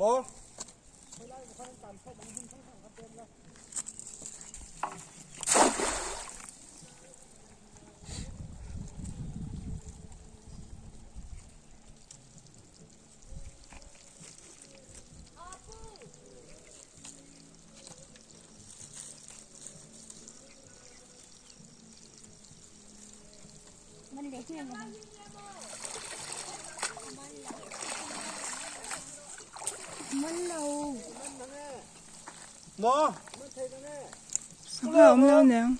Maw? Sangha awm lo aniang.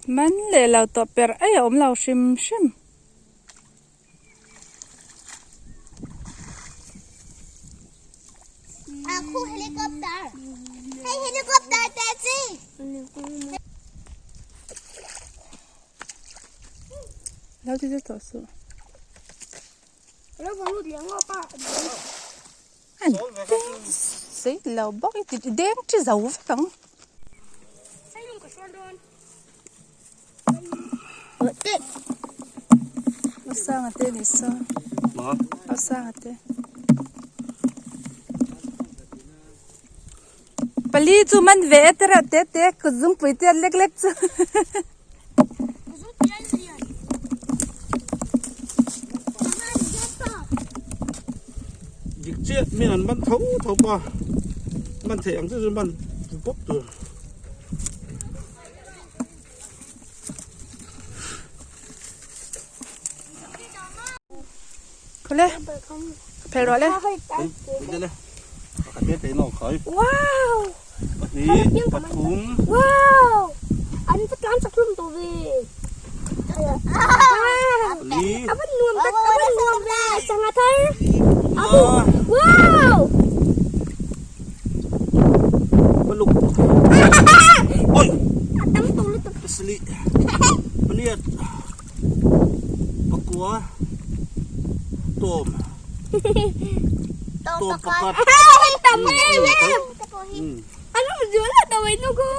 Man leh lo tawh per ei a awm lo hrim hrim. Lo ti tawh suh. An deng sei lo bawk i ti deng chi zo vek ang. A sanga te ni sa a sanga te pali chu man ve e te reuh te te kut zungpui te lek lek chu. Dik chiah min an man tho tho pa man theih ang chu chu man pawp tur. Khawle phel rawh le. Wow. Pahnih pathum. Wow. An va tlan chak hlum tawh ve. Pali. A va nuam tak a va nuam ve sangha thar. Wow. Paluk. Oi. A tam tawh lutuk. Pasali. Paliat. Pakua. Tawm. Tawm pakhat. Tam em em. An awm zual a tawh nu ku.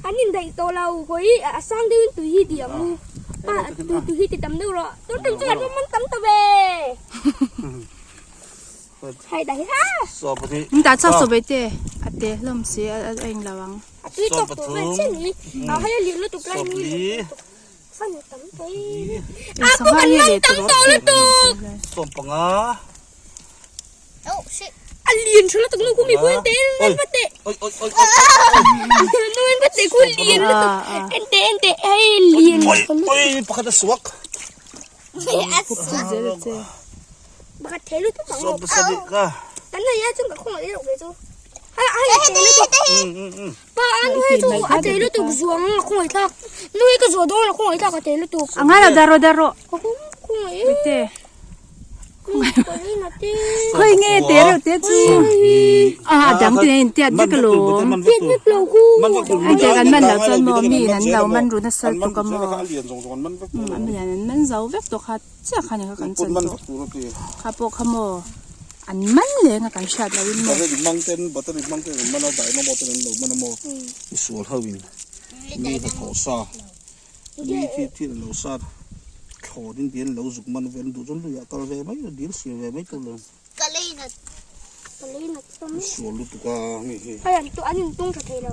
An indaih tawh lo khawi a sang deuhin tui hi ti ang u. A tui hi ti tam deuh rawh. Tun tum chu an awm man tam ta ve. Hai dah hi ha. Min dah chhuak sawi te a te hlawm si a a englo ang. A tui tawk tawh vel chin hi. A hai a lian lutuk lai ni. Fan tam tawh. A pu kan man tam tawh lutuk. Sawmpanga. Oh shit. A lian tha lutuk nu khu mi khu ente en va teh. Oi oi oi. Nu en va teh khu lian lutuk. Ente ente hei lian. Oi oi pakhat a suak. Pakhat thei lutuk ang. Sawm pasarih ka. Kan nei a chung ka khawng leh ve chu. Ai ai thei lutuk. Pa an hei chu a thei lutuk zuang a khawngaih thlak. Nu hi ka zuah dawn a khawngaih thlak a thei lutuk. A ngai lo daro daro. Ka khawngaih. Puite. Khawngaih Khawi nge te reuh te chu. A dang te in tiat vek alawm. Tiat vek lo ku. Ai te kan man lo chuan maw mi in an lo man ru nasa tuk a maw. A lian an man zo vek tawh kha chiah kha ni kha kan chan tawh. Kha pawh kha maw an man leng a kan hriat loh in maw. Mi khi thil lo sat thlaw ding ti an lo zuk man vel duh chuan luiah kal ve mai dil sir ve mai tur lo. Ka lei nat ka lei nat tam. Sual lutuk a nge hi. Hei an tu an in tung tha thei lo.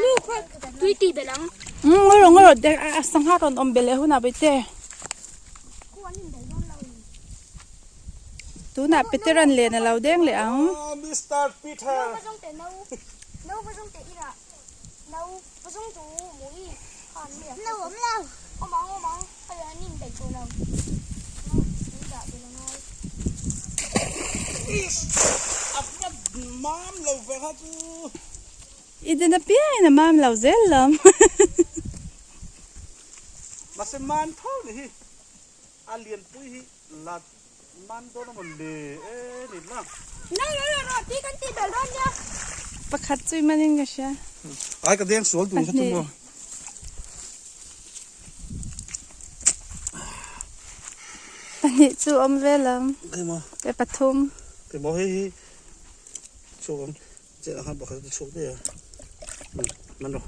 Nu kha tui ti belh ang. Umm ngawi rawh ngawi rawh dek a sangha rawn awm belh leh hunah baite. Tunah Peter-a'n len a lo deng leh ang. Mister Peter. I den apiangin a mam lo zel lam. Pakhat chu i manin ka hria. Ai ka deng sual tur kha chu maw. Pahnih chu awm ve lam. Pe pathum. Ke maw hei hi. chhuak ang chenah khan pakhat a chhuak daih a man rawh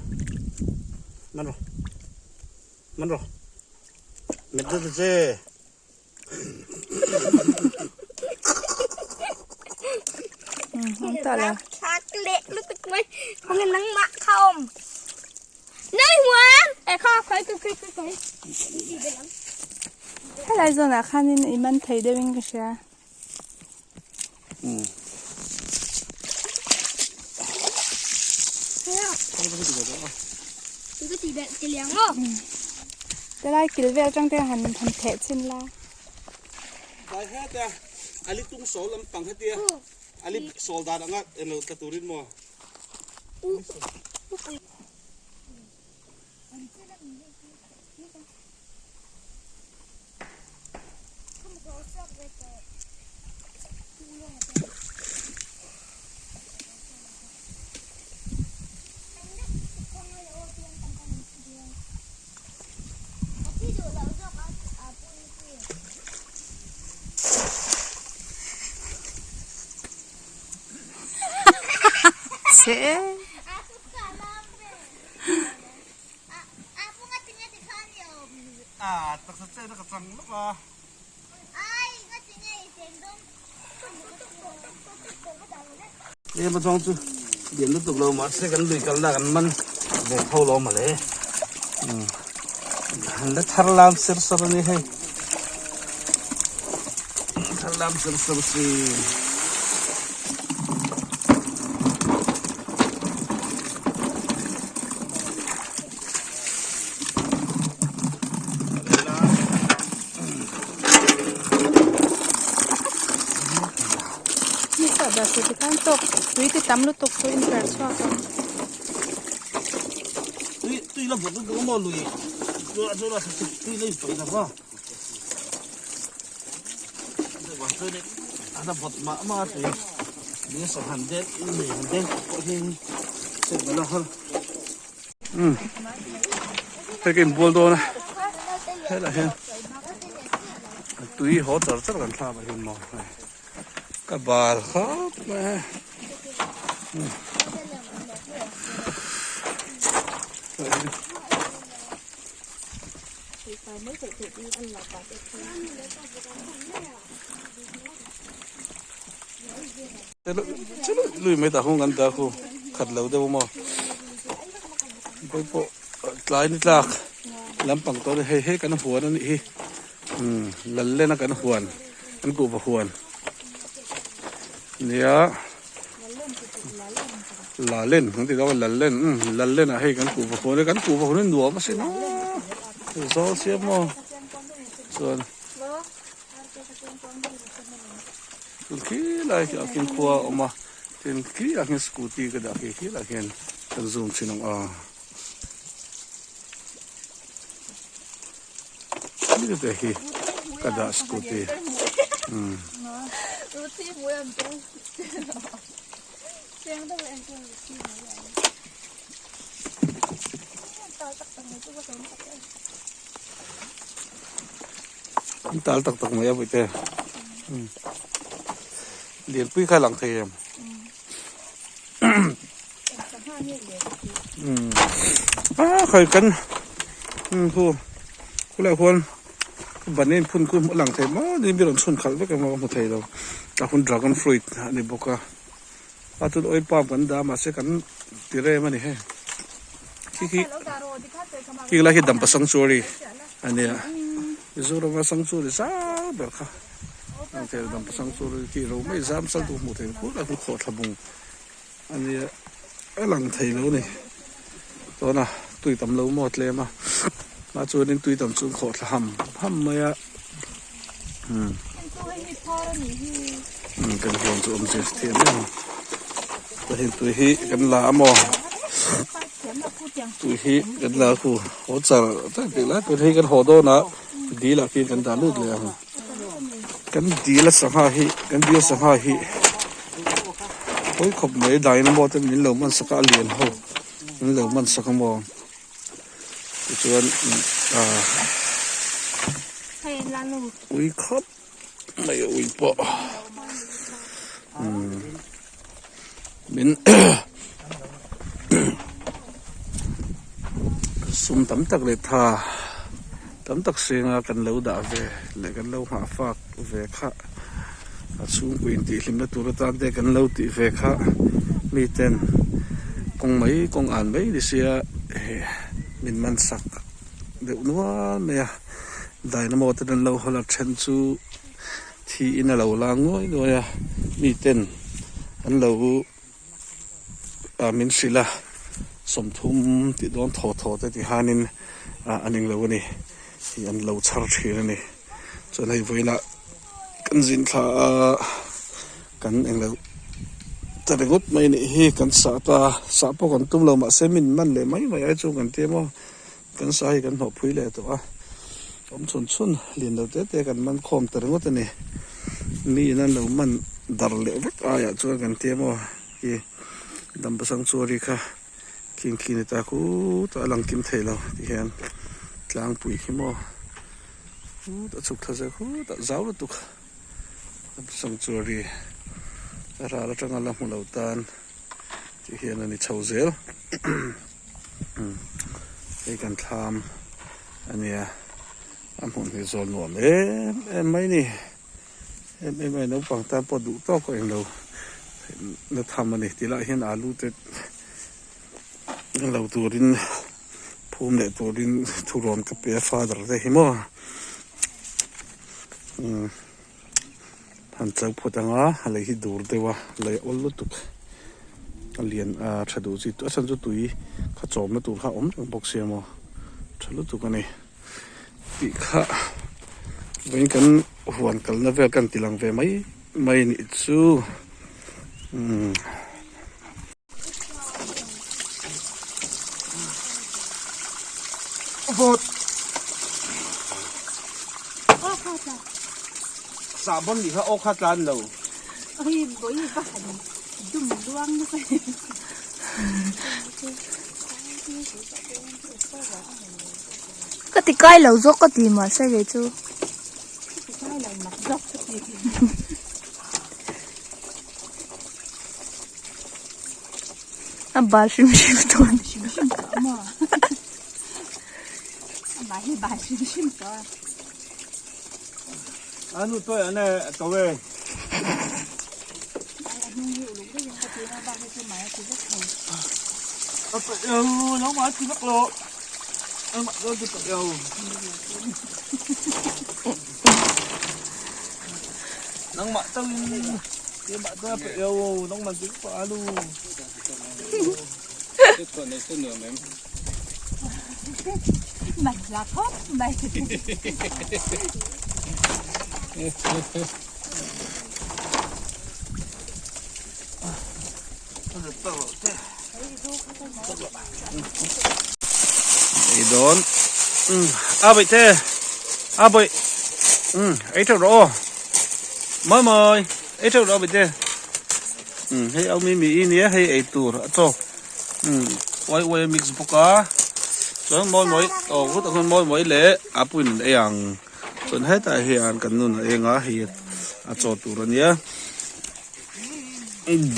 man rawh man rawh met deuh ta che. Helai zawnah khanin i man thei deuhin ka hria. Helai kil vel atang te han han theh chhin la. Tlai heta ali tung sawl lampang hetia ali sawl dan anga elo tla turin maw. Che. Ema chuang chu lian lutuk lo mahse kan lui kalna kan man ve tho lo mawle han la thar lam ser ser a ni hei thar lam ser ser si. Tui ti tam lutuk chu in per chhuak a. Tui tui la vawt lutuk maw lui chu a chu la tui la in paih lo va. A la vawt mah mah a tui ni sa han den nei han den pawh hi set la har. Um hei ka inbual dawn a helaiah hian tui haw char char kan thlak ah hian maw hei ka bal khawp mai a Lui mai tah hung an dah khu khat lo deuh maw pawh tlai ni tlak lampang tawh a ni hei hei kan huan a nih hi umm lal len a kan huan kan kuhva huan nia la len kan ti dawn a lal len umm lal len ah hei kan kuhva huan a kan kuhva huan hi nuam asin aw zawl siam maw chuan. Tun khi lai khi ah khian khua a awm a tin khi ah khian scooty ka dah khi khi lah khian kan zoom thin ang a khi te hi ka dah scooty umm. An tal tak tak mai a vawi te lianpui kha a lang thei em a khawi kan khu khulaiah khuan ban in phun khu a lang thei maw ni mi rawn chhun khalh vek emaw ka hmu thei lo tah khuan dragon fruit a ni bawk a a chuan oil palm kan dah a mahse kan ti rem a ni hei khi khi khi lai khi dampa sanctuary a nia Mizorama sanctuary zau ber kha ang thei dampa sanctuary tih ro mai zam sal tu hmuh theih khur a khawh thla bung a nia a lang thei lo a ni tuna tui tam lo maw tlem a mah chuanin tui tam chu khawh thla ham ham mai a umm kan huan chu awm zir thiam em a tui hi kan la a maw. Tui hi kan la khu haw char char tih lai pawh hi kan haw dawn a dil ah khian kan dah lut leh ang kan dil a sangha hi kan dil sangha hi pawi khawp mai dynamo te min lo man sak a a lian ho min lo man sak a maw tichuan ah ui khawp mai a ui pawh umm. Min sum tam tak leh tha tam tak senga kan lo dah ve leh kan lo nghah fak ve kha a chhungkaw intihhlimna tur atan te kan lo tih ve kha miten kawng mai kawng an mai ni sia min man sak deuh nual mai a dynamo te an lo hawl a then chu. Thiin a lo la nguai nguai a, miten an lo ah min hrilh a, 30 tih dawn thaw thaw te ti hanin ah an englo a ni tih an lo chhar thin a ni. Chuan hei vawiinah kan zin thla a, kan englo ta ringawt mai a nih hi, kan sah ta, sah pawh kan tum lo mahse min man leh mai mai ai chu kan ti emaw. Kan sa hi kan hnawh phui leh tawh a, awm chhun chhun lian lo te te kan man khawm ta ringawt a ni. Mi in an lo man dar leh vek aiah chuan kan tia maw i Dampa Sanctuary kha khing khi ni ta khutah a lang kim thei lo ti hian tlangpui khi maw khutah chhuk thla zel khutah zau lutuk Dampa Sanctuary a ral atanga la hmu lo tan ti hian a ni chho zel. Hei kan thlam a nia a hmun hi zawl nuam em em mai ni em em mai naupang tan pawh duh tawk a englo na tham a ni tih lah hian alu te englo turin phum leh turin thurawn ka pe a father te hi maw umm han cho phawt anga a lei hi dur deuh a lei awl lutuk a lian a tha duh chi a chhan chu tui kha chawmna tur kha a awm reng bawk sia maw tha lutuk a ni tih kha vawiin kan huan kalna vel kan ti lang ve mai mai a nih chu umm. Vawt Sahbawn nih kha aw kha tlan lo. Oi boi va han dum luang nasa. Ka ti kai lo zawk ka ti mahse kei chu. Ka ti kai lo mak zawk ka ti. A bal hrim hrim tawh a ni. Hrim hrim tawh maw? A mah hi bal hrim hrim tawh a. A nu tawi an e to e. A hnung hi uluk deuhin ka ti a, bak hi chu mai a ti vek thei. A paih lo, lo mai a ti vek lo. A mah dawn chu paih lo. Nangmah chauhin keimah chuan a peih lo, nangmah chu ka alu. Mày là khóc mày. Ei dawn a bawih te a bawih umm ei teuh rawh aw mawi mawi ei teuh rawh a bawih te umm hei au mi mi i nia hei ei tur a chaw umm uai uai a mix bawk a chuan mawi mawi aw khutah khuan mawi mawi leh a puin an ei ang chuan hetah hian kan nun a eng a hei a chaw tur a nia.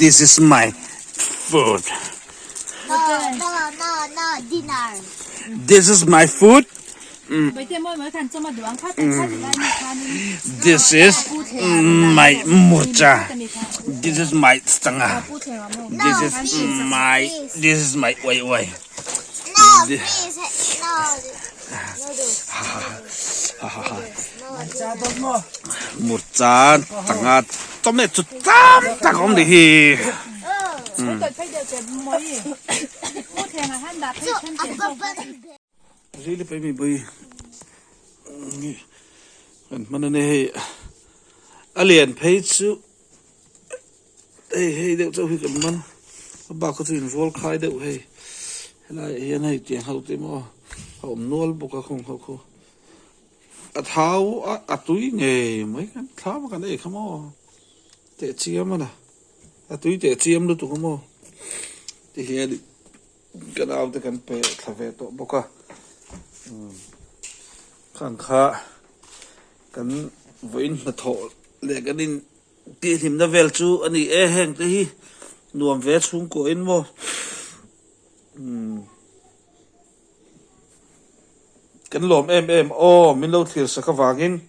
This is my food. No, no, no, no, dinner. This is my food. This is my murcha. This is my sangha. This is my this is my oi oi. No, please, no. Murcha tanga chawmleh chu tam tak a awm nih hi. Rili pei mi bui kan hman a ni hei a lian phei chu hei hei deuh chauh hi kan man a bak kha chu inrual khai deuh hei helaiah hian hei tiang ho te maw a awm nual bawk a khawng ho khu a thau a a tui ngei mai kan thlam a kan ei kha maw teh chiam a na a tui teh chiam lutuk a maw ti hian ka nau te kan pe thla ve tawh bawk a umm khang kha kan vawiin hnathawh leh kan in. Tihhlimna vel chu a ni e, heng te hi Nuam ve chhungkaw in maw. Umm. Kan lawm em em aw min lo thlir sak avangin.